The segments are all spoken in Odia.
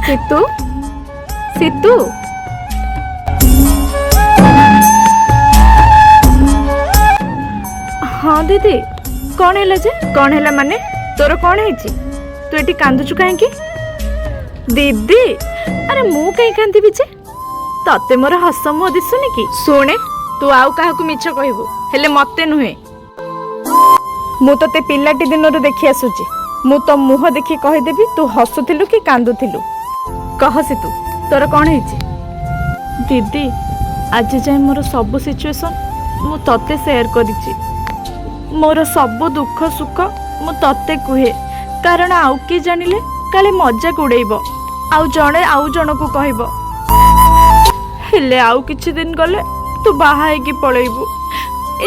ସିତୁ, ସିତୁ। ହଁ ଦିଦି, କ'ଣ ହେଲା ଯେ? କ'ଣ ହେଲା ମାନେ? ତୋର କ'ଣ ହେଇଛି? ତୁ ଏଠି କାନ୍ଦୁଛୁ କାହିଁକି? ଦିଦି, ଆରେ ମୁଁ କାହିଁ କାନ୍ଦିବି ଯେ? ତତେ ମୋର ହସ ମୁହଁ ଦିଶୁନି କି? ଶୁଣେ, ତୁ ଆଉ କାହାକୁ ମିଛ କହିବୁ, ହେଲେ ମତେ ନୁହେଁ। ମୁଁ ତତେ ପିଲାଟି ଦିନରୁ ଦେଖି ଆସୁଛି। ମୁଁ ତୋ ମୁହଁ ଦେଖି କହିଦେବି ତୁ ହସୁଥିଲୁ କି କାନ୍ଦୁଥିଲୁ। କହ ସିତୁ, ତୋର କ'ଣ ହେଇଛି? ଦିଦି, ଆଜି ଯାଏଁ ମୋର ସବୁ ସିଚୁଏସନ୍ ମୁଁ ତତେ ସେୟାର କରିଛି। ମୋର ସବୁ ଦୁଃଖ ସୁଖ ମୁଁ ତତେ କୁହେ, କାରଣ ଆଉ କିଏ ଜାଣିଲେ କାଳେ ମଜାକ ଉଡ଼େଇବ, ଆଉ ଜଣେ ଆଉ ଜଣକୁ କହିବ। ହେଲେ ଆଉ କିଛି ଦିନ ଗଲେ ତୁ ବାହା ହେଇକି ପଳେଇବୁ,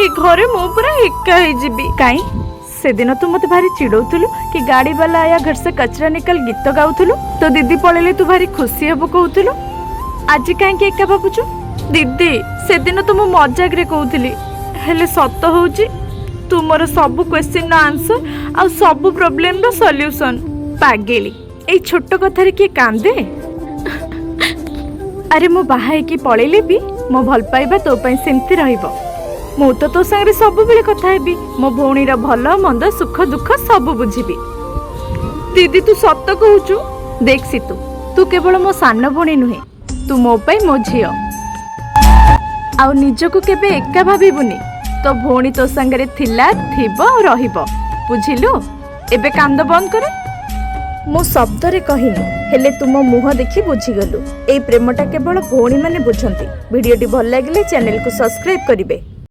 ଏ ଘରେ ମୁଁ ପୁରା ଏକା ହେଇଯିବି। କାଇଁ, ସେଦିନ ତୁ ମତେ ଭାରି ଚିଡଉଥିଲୁ କି "गाड़ी वाला आया, घर से कचरा निकाल" ଗୀତ ଗାଉଥିଲୁ। ତୋ ଦିଦି ପଳେଇଲେ ତୁ ଭାରି ଖୁସି ହବୁ କହୁଥିଲୁ। ଆଜି କାହିଁକି ଏକା ଭାବୁଛୁ? ଦିଦି, ସେଦିନ ତ ମୁଁ ମଜାକରେ କହୁଥିଲି, ହେଲେ ସତ ହଉଛି ତୁ ମୋର ସବୁ କ୍ୱେଶ୍ଚିନ୍ର ଆନ୍ସର ଆଉ ସବୁ ପ୍ରୋବ୍ଲେମର ସଲ୍ୟୁସନ୍। ପାଗେଳି, ଏଇ ଛୋଟ କଥାରେ କିଏ କାନ୍ଦେ? ଆରେ, ମୁଁ ବାହା ହେଇକି ପଳେଇଲେ ବି ମୋ ଭଲ ପାଇବା ତୋ ପାଇଁ ସେମିତି ରହିବ। ମୁଁ ତ ତୋ ସାଙ୍ଗରେ ସବୁବେଳେ କଥା ହେବି, ମୋ ଭଉଣୀର ଭଲ ମନ୍ଦ, ସୁଖ ଦୁଃଖ ସବୁ ବୁଝିବି। ଦିଦି, ତୁ ସତ କହୁଛୁ? ଦେଖ ସିତୁ, ତୁ କେବଳ ମୋ ସାନ ଭଉଣୀ ନୁହେଁ, ତୁ ମୋ ପାଇଁ ମୋ ଝିଅ। ଆଉ ନିଜକୁ କେବେ ଏକା ଭାବିବୁନି। ତୋ ଭଉଣୀ ତୋ ସାଙ୍ଗରେ ଥିଲା, ଥିବ ଆଉ ରହିବ, ବୁଝିଲୁ? ଏବେ କାନ୍ଦ ବନ୍ଦ କରେ। ମୁଁ ଶବ୍ଦରେ କହିନି, ହେଲେ ତୁମ ମୁହଁ ଦେଖି ବୁଝିଗଲୁ। ଏଇ ପ୍ରେମଟା କେବଳ ଭଉଣୀମାନେ ବୁଝନ୍ତି। ଭିଡ଼ିଓଟି ଭଲ ଲାଗିଲେ ଚ୍ୟାନେଲକୁ ସବସ୍କ୍ରାଇବ୍ କରିବେ।